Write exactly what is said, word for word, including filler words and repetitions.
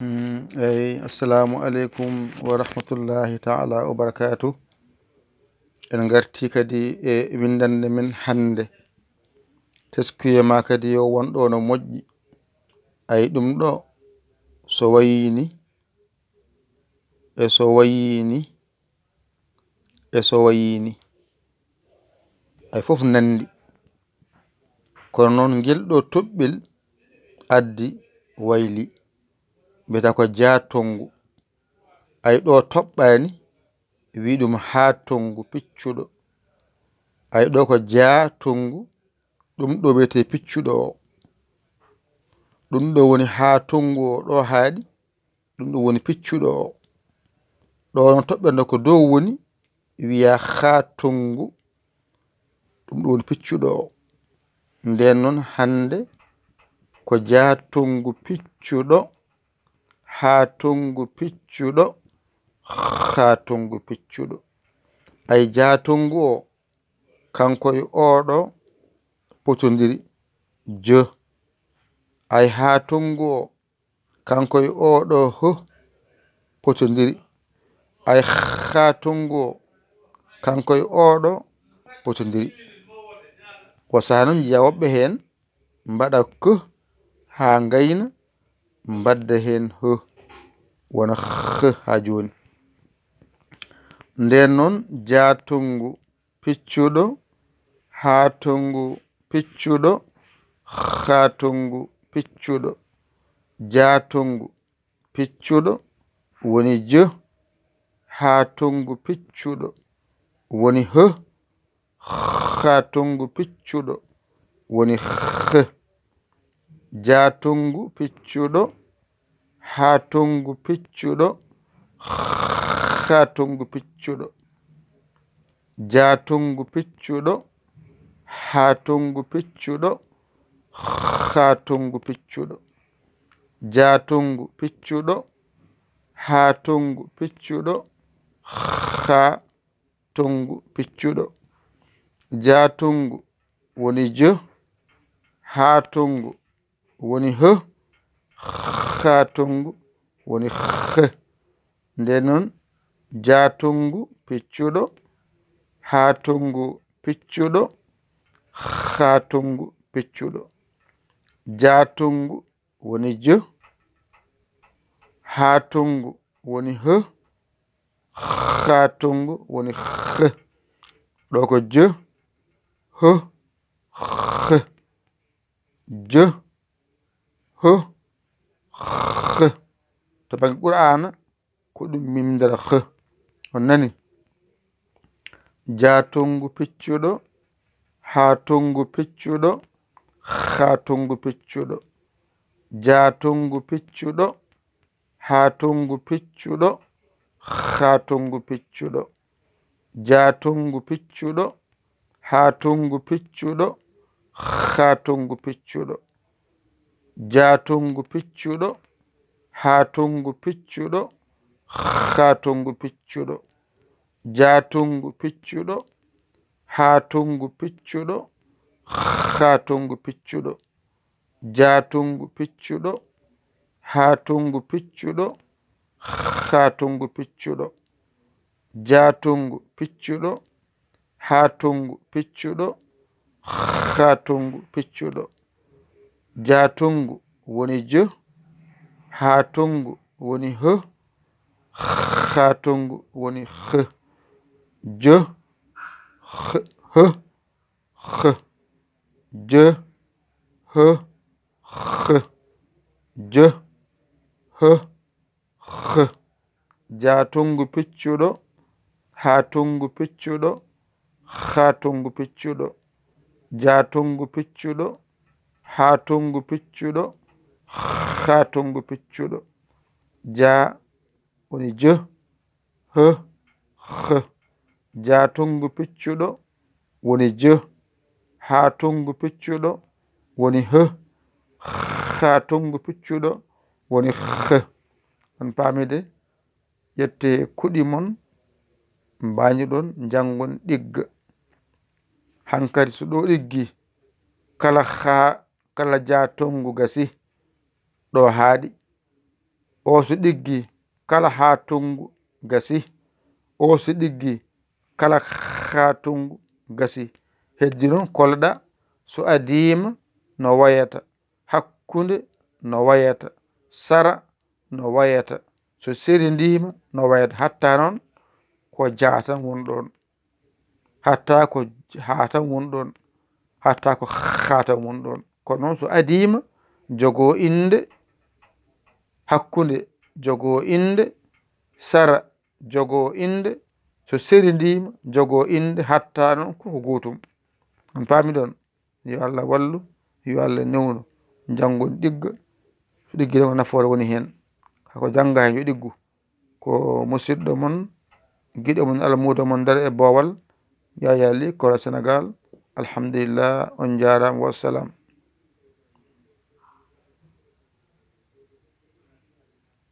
Mm, eyi, assalamu aleykum wa rahmatullahi taala wa barakatuh. En ngarti kadi e winndannde men hannde. Teskuye ma kadi yo won ɗo no moƴƴi. Ay ɗum ɗo, so wayini, e so wayini, e so wayini. Ay fof nanndi. Kono noon ngel ɗo toɓɓel addi wayli. Mbiyata ko jaa tonngu. Ay ɗo toɓɓaani, wi ɗum haa tonngu piccuɗo. Ay ɗo ko jaa tonngu, ɗum ɗo wiyetee piccuɗo o. Ɗum ɗo woni haa tonngu o ɗo haaɗi, ɗum ɗo woni piccuɗo o. Ɗo no toɓɓere nde ko dow woni, wiya haa tonngu, ɗum ɗo woni piccuɗo o. Nden noon hannde ko jaa tonngu piccuɗo, haa tonngu piccuɗo, haa tonngu piccuɗo. Ay jaa tonngu o, kanko e oo ɗo potondiri, jo. Ay haa tonngu o, kanko e oo ɗo ho potondiri. Ay haa tonngu o, kanko e oo ɗo potondiri. Ko saha noon njiya woɓɓe heen mbaɗa ko haa ngayna, mbadda heen ho, wona h haa jooni. Nden noon, jaa tonngu piccuɗo, haa tonngu piccuɗo, haa tonngu piccuɗo. Jaa tonngu piccuɗo woni jo, haa tonngu piccuɗo woni h, haa tonngu piccuɗo woni h. Jaa tonngu piccuɗo, haa tonngu piccuɗo, haa tonngu piccuɗo. Jaa tonngu piccuɗo, haa tonngu piccuɗo, haa tonngu piccuɗo. Jaa tonngu piccuɗo, haa tonngu piccuɗo, haa tonngu piccuɗo. Jaa tonngu woni jo, haa tonngu woni h, haa tonngu woni h. Nden noon, jaa tonngu piccuɗo, haa tonngu piccuɗo, haa tonngu piccuɗo. Jaa tonngu woni jo, haa tonngu woni h, haa tonngu woni h. Ɗo ko jo, h, h. Jo, h, h. To bannge Qur'aana, ko ɗum mimdere h. On nani? Jaa tonngu piccuɗo, haa tonngu piccuɗo, haa tonngu piccuɗo. Jaa tonngu piccuɗo, haa tonngu piccuɗo, haa tonngu piccuɗo. Jaa tonngu piccuɗo, haa tonngu piccuɗo, haa tonngu piccuɗo. Jaa tonngu piccuɗo, haa tonngu piccuɗo, haa tonngu piccuɗo. Jaa tonngu piccuɗo, haa tonngu piccuɗo, haa tonngu piccuɗo. Jaa tonngu piccuɗo, haa tonngu piccuɗo, haa tonngu piccuɗo. Jaa tonngu piccuɗo, haa tonngu piccuɗo, haa tonngu piccuɗo. Jaa tonngu woni jo, haa tonngu woni h, haa tonngu woni h. Jo, h, h, h. Jo, h, h. Jo, h, h. Jaa tonngu piccuɗo, haa tonngu piccuɗo, haa tonngu piccuɗo. Jaa tonngu piccuɗo, haa tonngu piccuɗo, haa tonngu piccuɗo. Jaa woni jo, h, h. Jaa tonngu piccuɗo woni jo, haa tonngu piccuɗo woni h, haa tonngu piccuɗo woni h. On paami de? Ƴettee kuɗi mon, mbañoɗon, njanngon ɗigga. Hankadi so ɗo ɗiggi, kala haa, kala jaa tonngu gasi, ɗo haaɗi. O so ɗiggi kala haa tonngu gasi. O so ɗiggi kala haa tonngu gasi. Heddi noon koloɗa so adiima no wayata, hakkunde no wayata, sara no wayata, so serindiima no wayata, hatta noon ko jaatan won ɗoon. Hatta ko haa tan won ɗoon, hatta ko haa tan won ɗoon. Kono noon so adiima jogoo innde, hakkunde jogoo innde, sara jogoo innde, so serindiima jogoo innde, hatta noon ko ko gootum. On paami ɗoon? Yo Allah wallu, yo Allah newnu. Njanngon ɗigga, so ɗiggi tan ko nafoore woni heen. Hako jannga heen yo ɗiggu. Ko musidɗo mon, giɗo mon, almuudo mon Ndar e Boowal, Yaya Ly, Koro Senegal. Alhamdulillah, on njaaraama, wassalam.